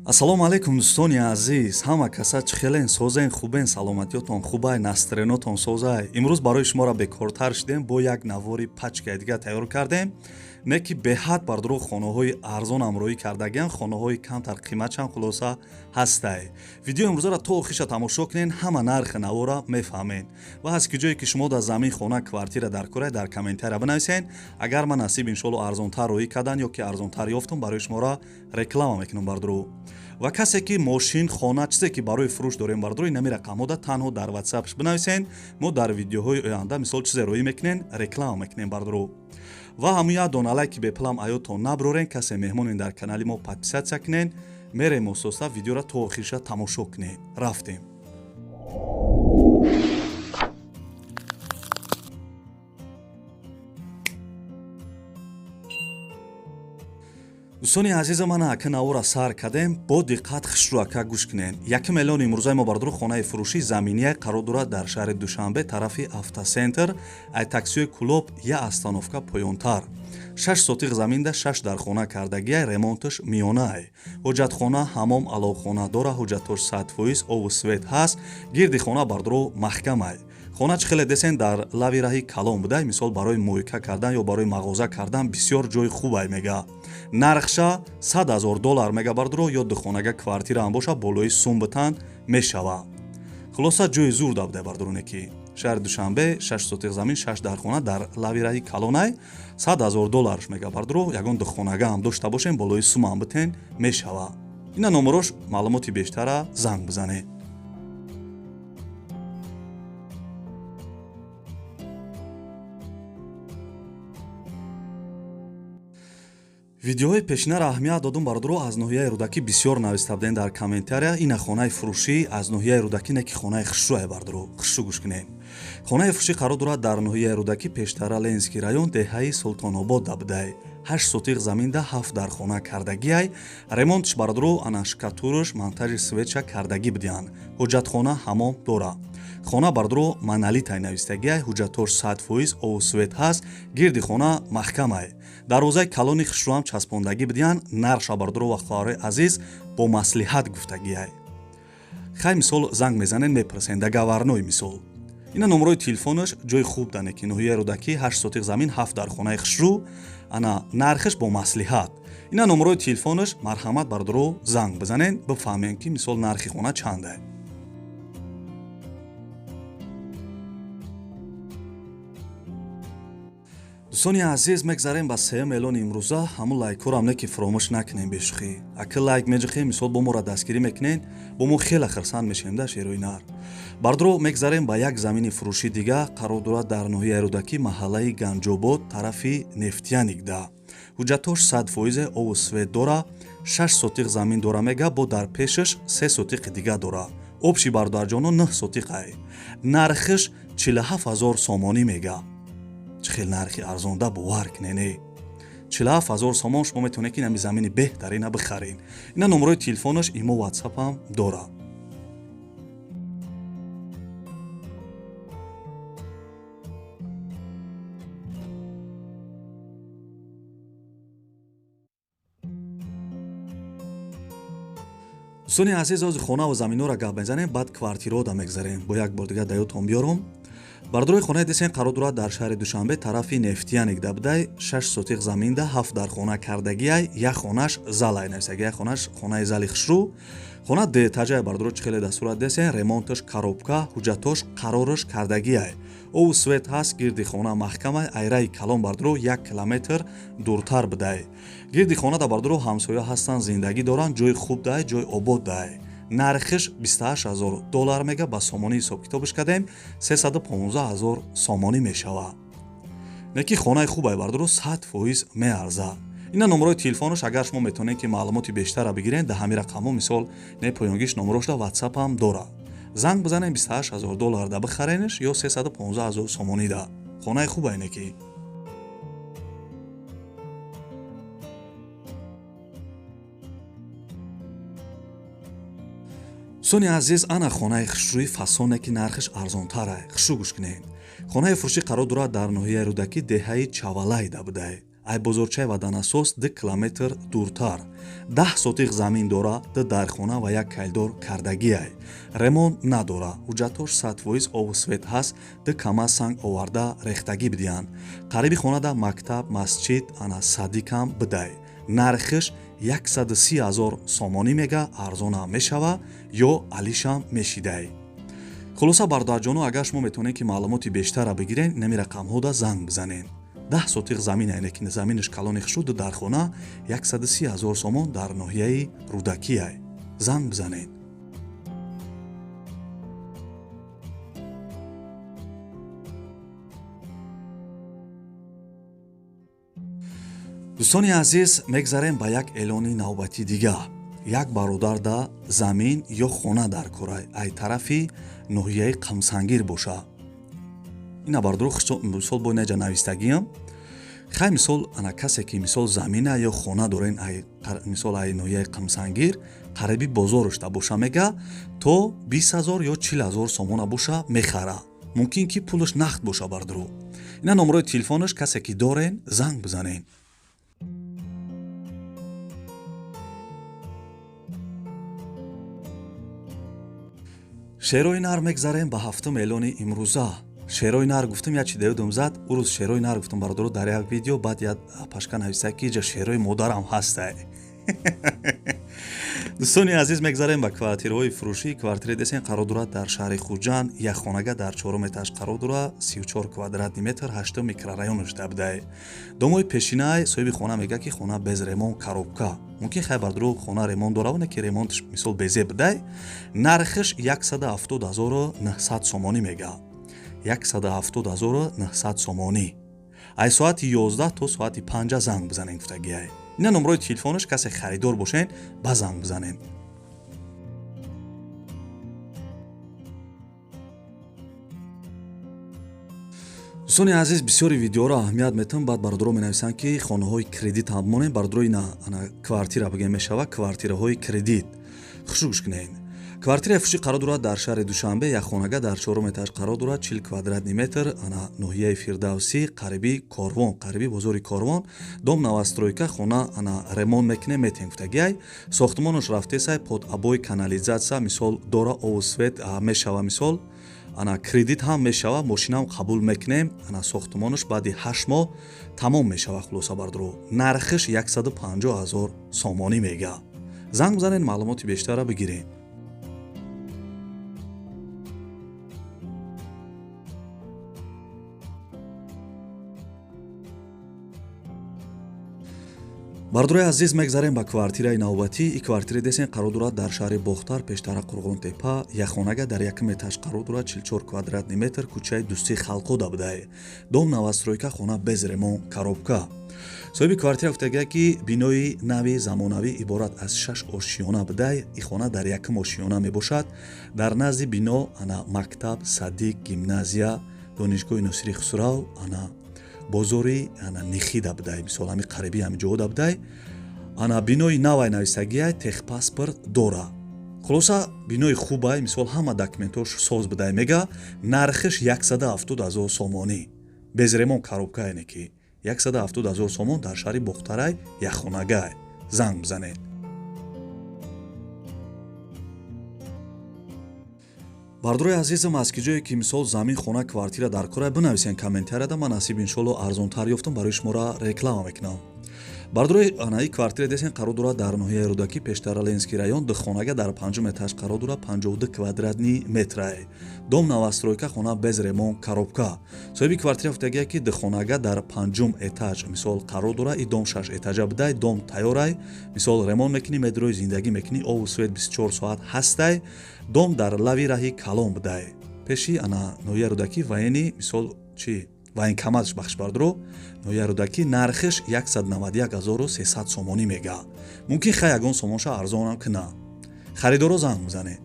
Ассалому алайкум, дӯстони азиз. Ҳама каса чӣ хелен, созен, хубен, саломатиётон хубай, настроение-тон созай? Имрӯз барои шуморо бекортар шудем, бо як навори пачкаи дига тайёр кардем, не ки беҳад бардуро хонаҳои арзон ҳамроҳӣ кардагиан, хонаҳои камтар қиматшам хулоса ҳастай. Видеои имрӯзаро то охиша тамошо кунен, ҳама нархи навора мефаҳмед. Ва аз ки ҷое ки шумо дар замин, хона, квартира дар кора, дар комментария бинависен. Агар ман насиб, иншоалло, арзонтар роҳӣ кардан ё ки арзонтар ёфтум, барои шуморо реклама мекунам, бардуро. Ва касе ки мошин, хона, чизе ки барои фурӯш дорем, бардуро, инами рақамҳода танҳо дар ватсапш бинависен. Мо дар видеоҳои оянда, мисол, чизе роҳӣ мекунем, реклама мекунем, бардуро. Ва ҳамун як дона лайки бепулам аётон наброрен. Касе меҳмонен дар канали мо, подписаться кунен. Мерем ососта, видеоро то охириша тамошо кунем. Рафтем. Дӯстони азиза, мана ака навора сар кардем. Бо диққат хушрӯ ака гӯш кунен. Якум эълони имрӯзаи мо, бардуро, хонаи фурӯшӣ заминия қарор дорад дар шаҳри Душанбе, тарафи Автоцентр, ай таксиҳои Кӯлоб як остановка поёнтар. 6 сотиқ заминда шаш дархона кардагиай, ремонташ миёнаай. Ҳоҷатхона, ҳамом, аловхона дора, ҳуҷҷатош 100%, обу свет ҳаст. Гирди хона, бардуро, маҳкамай. Хона чӣ хеле десен, дар лави раҳи калон будай, мисол, барои мойка кардан ё барои мағоза кардан бисёр ҷои хубай мега. Нархша 100 000 доллар мега, бардуро, ё духонага квартираам боша, болои сум битан мешава. Хулоса, ҷои зур да будай, бардуроне ки шаҳри Душанбе, 6 сотиқ замин, шаш дархона, дар лави раҳи калонай, 100 000 долларш мега, бардуро. Ягон духонага ҳам дошта бошем, болои сумам битен мешава. Ина номерош, маълумоти бештара занг бизанед. Видеоҳои пешинаро аҳамият додум, бародаро. Аз ноҳияи Рӯдакӣ бисёр нависта будем дар комментария. Ина хонаи фурӯшӣ аз ноҳияи Рӯдакӣ, не ки хонаи хушрӯе, бародаро, хушрӯ гӯш кунем. Хонаи фурӯшӣ қарор дорад дар ноҳияи Рӯдакӣ, пештара Ленинский район, деҳаи Султонобод будай. 8 сотиқ заминда ҳафт дархона кардагиай. Ремонтш, бародаро, ана штукатурш, монтажи светша кардагӣ будиянд. Ҳоҷатхона, ҳамом дора хона, бардуро, монолитай навистагиай, ҳуҷҷатош 100%, обу свет ҳаст, гирди хона маҳкамай, дарвозаи калони хушрӯам часпондагӣ бидиҳанд. Нархша, бардуро ва хоҳарои азиз, бо маслиҳат гуфтагиай. Хай, мисол, занг мезанед, мепурсен, договорной. Мисол, ина номерои телефонаш. Ҷои хуб дане ки ноҳияи Рӯдакӣ, 8 сотиқ замин, ҳафт дар хонаи хушрӯ, ана нархаш бо маслиҳат. Ина номерои телефонаш, марҳамат, бардуро, занг бизанед, бифаҳмем ки, мисол, нархи хона чанда. Дӯстони азиз, мегзарем ба сеюм эълони имрӯза. Ҳамун лайкҳоро не ки фуромӯш накунем, бешӯхӣ. Ака лайк меҷихем, мисол, бо моро дастгирӣ мекунем, бо мо хеле хирсанд мешавем да шерои нар. Бардуро, мегзарем ба як замини фурӯшӣ дига. Қарор дорад дар ноҳияи Рӯдакӣ, маҳаллаи Ганҷобод, тарафи Нефтяникда. Ҳуҷҷатош 100%, обу свет дора, 6 сотиқ замин дора мега, бо дар пешаш 3 сотиқи дига дора. Общий, бародарҷоно, 9 сотиқай. Нархиш 47 000 сомонӣ мега. Чӣ хел нархи арзонда, бовар кунене. 47 000 сомон шумо метавонед ки инами замини беҳтарина бихарен. Ина номерои телефонаш, имо, ватсапам дора. Дӯстони азиз, ози хонаву заминҳоро гап мезанем, баъд квартираода мегзарем. Бо як бор дига даётон биёрам. Бардорои, хонаи десен қарор дорад дар шаҳри Душанбе, тарафи Нефтяник дабдай, 6 сотиқ заминда ҳафт дар хона кардагиай, як хонаш залай нависаги, як хонаш хонаи зали хушрӯ. Хона дуэтажай, бардоро, чӣ хеле дастурат десен, ремонташ коробка, ҳуҷҷатош қарораш кардагиай, обу свет ҳаст, гирди хона маҳкамай, айраи калон, бардоро, 1 километр дуртар будай. Гирди хонада, бардоро, ҳамсоя ҳастанд, зиндагӣ доранд, ҷои хуб дай, ҷои обод дай. Нархиш 28 000 доллар мега, ба сомонӣ ҳисобкитобш кардем, 315 000 сомонӣ мешавад. Неки хонаи хубай, бардоро, 100% меарзад. Ина номерои телефонаш. Агар шумо метавонед ки маълумоти бештарро бигиред, да ҳамин рақамҳо, мисол, не поёнгиш номерошда ватсапам дорад, занг бизанед, 28 000 доллар да бихаренш ё 315 000 сомонӣ да. Хонаи хубай неки. Дӯстони азиз, ана хонаи хушрӯи фасоне ки нархиш арзонтарай. Хушрӯ гӯш кунед. Хонаи фурӯшӣ қарор дорад дар ноҳияи Рӯдакӣ, деҳаи Чавалайда будай. Ай бозорчаи Ваданасос 2 километр дуртар. 10 сотиқ замин дора, 2 дархона ва як калидор кардагиай. Ремонт надора, ҳуҷҷатош 100% обу свет ҳаст, 2 кама санг оварда рехтагӣ бидиҳанд. Қариби хонада мактаб, масҷид, ана садикам бидай. Нархиш 130 000 сомонӣ мега, арзонам мешава ё алишам мешидай. Хулоса бародарҷоно, агар шумо метавонед ки маълумоти бештарро бигирен, инами рақамҳода занг бизанед. 10 сотиқ замин, яъне ки заминаш калони хушуд, дар хона 130 000 сомон дар ноҳияи Рӯдакиай. Занг бизанед. Дӯстони азиз, мегзарем ба як эълони навбати дига. Як бародарда замин ё хона дар корай, ай тарафи ноҳияи Қамсангир боша. Ина бародаро, мисол бо инаҷа навистагиам. Хай мисол ана касе ки мисол замина ё хона дорен, ай мисол ай ноҳияи Қамсангир қариби бозорушта боша мега, то 20 000 ё 40 000 сомона боша мехара. Мумкин ки пулаш нақд боша бародаро. Ина номерои телефонаш, касе ки дорен занг бизанен. Шерои нар мегзарем ба ҳафтум эълони имрӯза. Шерои нар гуфтум, як чи деудум зад, урӯз шерои нар гуфтум бародаро дар як видео, баъд як пашка нависта ки иҷа шерои модарам ҳастай. Дӯстони азиз, мегзарем ба квартираҳои фурӯшӣ. Квартираи десен қарор дорад дар шаҳри Хуҷанд, як хонага дар чорум этаж қарор дорад, 34 квадратный метр, 8 микрорайонаш дабдай. Домои пешинай, соҳиби хона мега ки хона без ремонт, коробка. Мумкин хай бардару хона ремонт дорад, не ки ремонтш мисол безеб бидай. Нархиш 170 900 сомонӣ мега. 170 900 сомонӣ. Ай соати 11 то соати 5 занг бизанен гуфтагиай. Ина номерои телефонаш, касе харидор бошен ба занг бизанен. Дӯстони азиз, бисёри видеоро аҳамият метам, баъд бародаро менависанд ки хонаҳои кредит ҳам монем. Бародаро, ина ана квартира бигем мешава, квартираҳои кредит. Хуш гӯш кунед. Квартираи фурӯшӣ қарор дорад дар шаҳри Душанбе, як хонага дар чорум этаж қарор дорад, 40 квадратный метр, ана ноҳияи Фирдавсӣ, қариби Корвон, қариби бозори Корвон, дом новостройка, хона ана ремонт мекунем, метем гуфтагиай. Сохтмонаш рафтесай, под обои канализация, мисол дора, обу свет мешава, мисол ана кредит ҳам мешава, мошинаам қабул мекунем. Ана сохтмонаш баъди 8 моҳ тамом мешава. Хулоса бародаро, нархиш 150 000 сомонӣ мега. Занг бизанед, маълумоти бештарро бигиред. Бародарои азиз, мегзарем ба квартираи навбатӣ. И квартираи десен қарор дорад дар шаҳри Бохтар, пештара Қурғонтепа, як хонага дар якум этаж қарор дорад, 44 квадратный метр, кӯчаи Дӯстии Халқода будай. Дом новостройка, хона без ремонт, коробка. Соҳиби квартира гуфтагия ки бинои нави замонавӣ иборат аз 6 ошиёна будай. И хона дар якум ошиёна мебошад. Дар назди бино ана мактаб, садик, гимназия, донишгоҳи Носири Хусрав, ана бозори ана Нихида будай, мисол ҳами қариби ҳами ҷода будай. Ана бинои навай нависагиай, техпаспорт дора. Хулоса бинои хубай, мисол ҳама документош соз будай мега. Нархиш 170 000 сомонӣ, без ремонт, коробка, яъне ки 170 000 сомон дар шаҳри Бохтарай, якхонагай. Занг бизанед. Бародарои азизам, аз ки ҷое ки мисол замин, хона, квартира дар кора, бинависен комментарияда, ман насиб иншолло арзонтар ёфтам, барои шуморо реклама мекунам. Бародарои, ана и квартира десен қарор дорад дар ноҳияи Рӯдакӣ, пештара Ленинский район, ду хонага дар панҷум этаж қарор дорад, 52 квадратный метрай. Дом новостройка, хона без ремонт, коробка. Соҳиби квартира гуфтагия ки ду хонага дар панҷум этаж мисол қарор дорад, и дом 6 этажа будай, дом тайёрай, мисол ремонт мекунӣ, медрои зиндагӣ мекунӣ, обу свет 24 соат ҳастай. Дом дар лави раҳи калон будай, пеши ана ноҳияи Рӯдакӣ, военный мисол чи военкоматш, бахш бардро, ноҳияи Рӯдакӣ. Нархиш 191 300 сомонӣ мега. Мумкин хай ягон сомонша арзонам кина. Харидоро занг бизанед.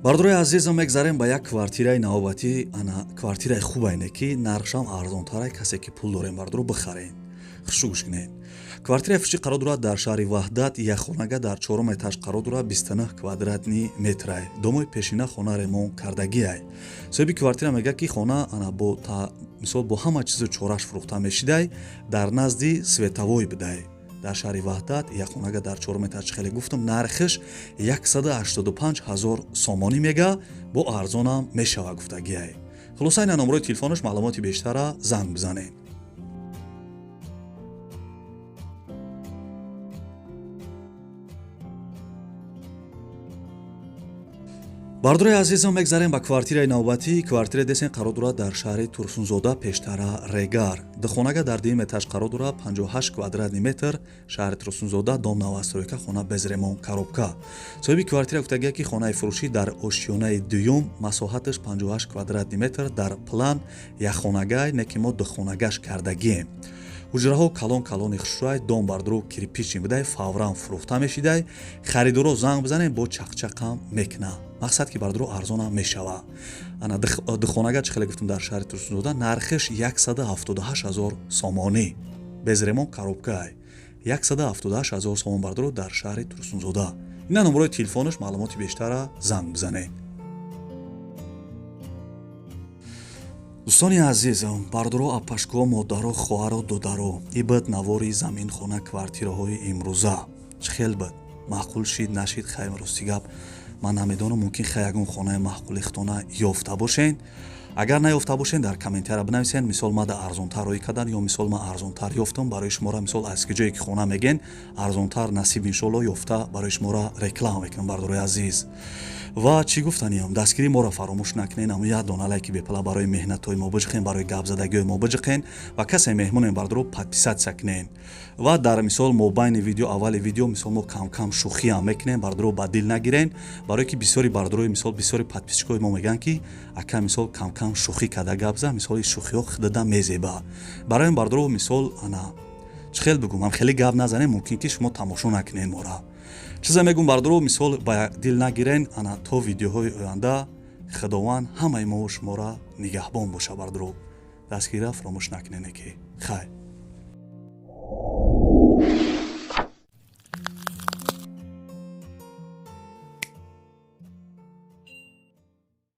Бародарои азизам, мегзарем ба як квартираи навбатӣ. Ана квартираи хубайне ки нархшам арзонтарай, касе ки пул дорем, бародаро, бихарен. Хушу гӯш кунед. Квартираи фурӯшӣ қарор дорад дар шаҳри Ваҳдат, як хонага дар чорум этаж қарор дорад, 29 квадратный метрай. Домои пешина хона ремонт кардагиай. Соҳиби квартира мегӯяд, ки хона ана бо мисол бо ҳама чизу чораш фурӯхта мешидай, дар назди световой бидай. Дар шаҳри Ваҳдат як хонага дар чорум этаж, хеле гуфтам, нархиш 185 000 сомонӣ мега, бо арзонам мешава гуфтагиай. Хулоса ина номерои телефонаш, маълумоти бештара занг бизанед. Бардорои азизам, мегзарем ба квартираи навбатӣ. Квартираи десен қарор дорад дар шаҳри Турсунзода, пештара Регар. Духонага дар дуюм этаж қарор дорад, 58 квадратный метр, шаҳри Турсунзода, дом новостройка, хона без ремонт, коробка. Соҳиби квартира гуфтагия, ки хонаи фурӯшӣ дар ошёнаи дуюм, масоҳаташ 58 квадратный метр, дар план якхонагай, не ки мо духонагаш кардагием. Ҳуҷраҳо калон калони хушрӯай, дом бардуру кирпичный будай, фавран фурӯхта мешидай. Харидоро занг бизанем, бо чақчақам мекуна. Мақсад ки бардуру арзонам мешава. Ана духонага чӣ хеле гуфтам, дар шаҳри Турсунзода нархиш 178 000 сомонӣ, без ремонт, коробкаай, 178 000 сомон бардуру дар шаҳри Турсунзода. Ина номерои телефонаш, маълумоти бештара занг бизанед. Дӯстони азиз, бардоро, апашко, модаро, хоҳаро, додаро, ибад навори замин, хона, квартираҳои имрӯза чӣ хел буд? Маъқул шид, нашид? Хай, рости гап ман намедонам, мумкин хай ягон хонаи маъқули худтона ёфта бошен. Агар наёфта бошен, дар комментария бинависен, мисол мада арзонтар роӣ кардан ё мисол ман арзонтар ёфтам барои шуморо, мисол аз ҷое ки хона меген арзонтар насиб иншоалло ёфта барои шуморо реклама мекунам, бардорои азиз. Ва чӣ гуфтаниям, дастгирии моро фаромӯш накунен, амо як дона лайки бепала барои меҳнатҳои мо биҷиқен, барои гапзадагиҳои мо биҷиқен ва касе меҳмонем, бардоро, подписаться кунен. Ва дар мисол мобайни видео, аввали видео, мисол мо камкам шӯхиам мекунем, бардоро, ба дил нагирен, барое ки бисёри бардорои, мисол бисёри подписчикои мо мегӯянд, ки ака, мисол камкам шӯхӣ карда гап зан, мисоли шӯхиҳо худада мезеба. Барои бардоро, мисол ана чӣ хел бигӯм, хеле гап назанем, мумкин ки шумо тамошо накунед мора. Чизе мегӯм, бардоро, мисол ба дил нагирен. Ана то видеоҳои оянда Худованд ҳамаи мову шуморо нигаҳбон боша. Бардоро, дастгирира фаромӯш накунене ки хай.